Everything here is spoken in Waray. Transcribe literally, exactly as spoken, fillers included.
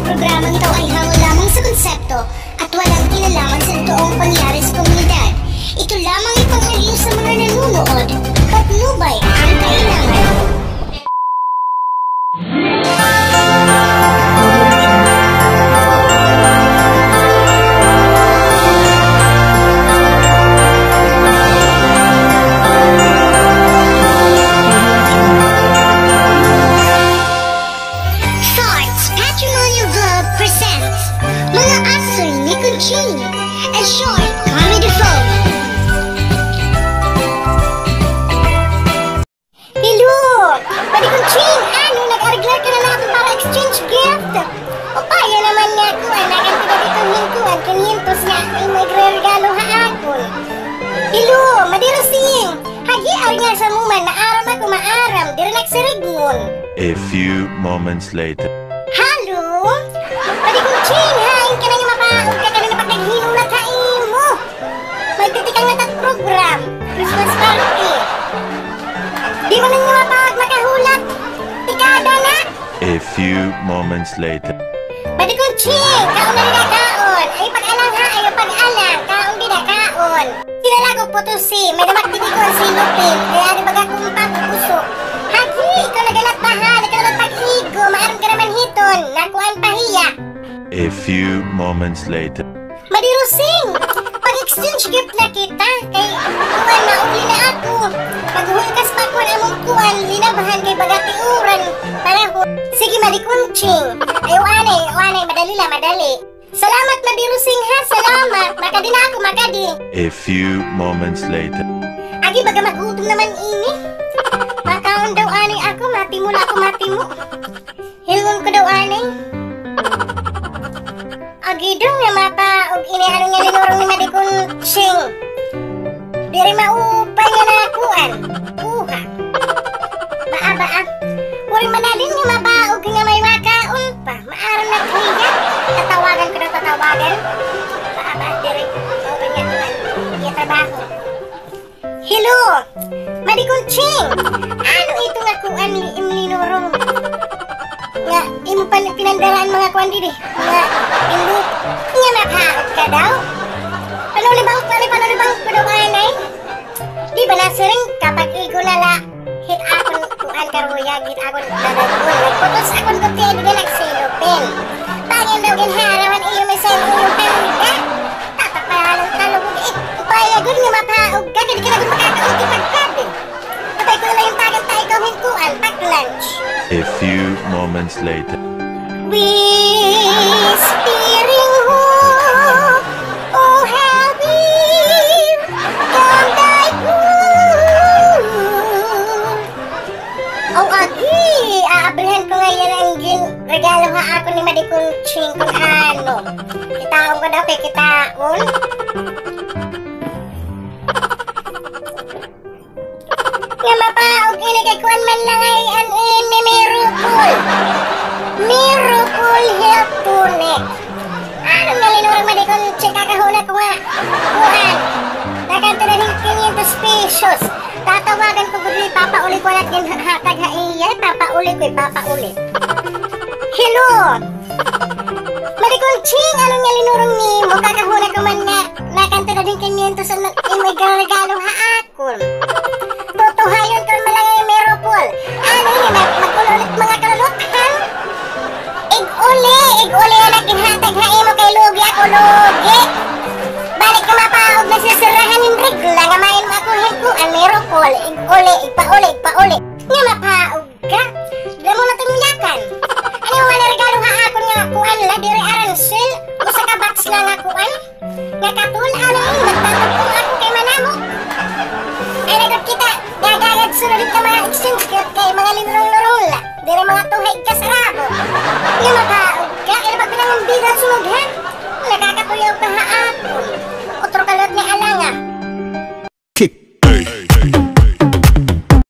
Programang ito ay hango lamang sa konsepto at walang kinalaman sa totoong pangyayari sa komunidad. Ito lamang ay pang-aliw sa mga nanonood. Patnubay ang kailangan. Thoughts Patrimonial Club presents Mga Asoy ni Conching, a short comedy film. Hello! Madi Conching, ano, nag-arreglar ka na naton para exchange gift? Upaya naman nga kuan, nakantidad iton hin kuan, kinyentos nga imo igreregalo ha akon. Hello, Madi Rosing! Hagi, ari nga sa muman, maaram ako, maaram, diri nagsirigmon. A few moments later. Hello? Madi Conching, hain ka na nga mapaog ka, kami na pagkaghinulat ha imo. Magtitikang na tat program, Christmas party. Di man nga mapaog makahulat. Tikada na. A few moments later. Madi Conching, kaon na dida, kaon. Ayaw pag-alang ha, ayaw pag-alang. Kaon dida, kaon. Sila lago putusi, may damak didi ko an silupin. Kay adi baga kumpa, puso. Hagi, ikaw nagalat pa ha, nagalat pag-igo, maaram ka naman hiton. Nakuan pa hiya. A few moments later. Madi Rosing, pag-exchange gift na kita. Kay, kuan, mauli na ako. Maghuhulgas pa ako an amon kuan, linabhan kay baga tiuran. Panahon. Sige, Madi Conching. Ayaw anay, ayaw anay, madali la, madali. Salamat, Madi Rosing, ha? Salamat. Makadi na ako, makadi. A few moments later. Agi, baga magutom naman ini. Makaon daw ani ako, matimo la ako, matimo. Hilngon ko daw ani. Agi daw nga mapaog ini, ano nga linurong ni Madi Conching. Diri maupay nga nakuan. Kuha. Baa, baa. Waray manalin nga mapaog nga may makaon pa. Maaram na hiya. Tatawagan ko daw, tatawagan. Baa, baa, diri. Maupay nga kuan. Iya trabaho. Hello! Madi Conching! Ano ito nga kuan ni im linurong? Nga imo pa pinandara an mga kuan didi. Nga indo. Nga makaog ka daw? Panulibang, panulibang ko daw anay. Di ba nasiring ka pag-igo na la hit akon kuan karuyag, hit akon dadagkon. Nagputos akon gutiay didi nagsilupin. Pangin daw ginharawan iyo misan iyo handa. Tatak pa la an talog, eh. Upaya gud nga mapaog ka, kay di ka na gud makakaon pagkabi. Patay ko na la hin tagan ta ikaw hin kuan, pack lunch. A few moments later. Whispering hope, oh, how deep can thy cool. Aw, agi, aabrihan ko ngay-an an ginregalo ha akon ni Madi Conching kun ano. Kitaon ko daw kay kitaon. Nga mapaog ini kay kuan man la ngay-an ini, Miracle. Miracle Health Tonic. Ano nga linurong, Madi Conching, kakahuna ko nga kuan. Nakantidad hin kinyentos pesos. Tatawagan ko gud, ipapauli ko la it ginhatag ha iya. Ipapauli ko, ipapauli. Hello. Madi Conching, ano nga linurong nimo? Kakahuna ko man nga nakantidad hin kinyentos an imo igregalo ha akon. Tutuhayon ko man la ngay-an, Miracle. Ano ini, mag-, mag-uli ulit mga kaluluthan? Ig-uli, ig-uli an ginhatag ha imo kay lugi ako, lugi. Balik ka mapaog na sisirahan hin regla nga main mo ako hin kuan, Miracle. Ig-uli, igpauli, igpauli. Nga mapaog ka. Damo na it im yakan. Ano nga niregalo ha akon nga kuan la diri, aransel? Usa ka box la nga kuan. Nga katol, ano ini, magtatapong ako kay manamok. Ay, lagot kita, gagagad sunod it mga exchange gift kay mga linurong-lurong la. Diri mga tuhay kasarabo. Nga mapaog ka, kay nabagbilang an bida sunod, ha? Nakakatuyaw ka, ha,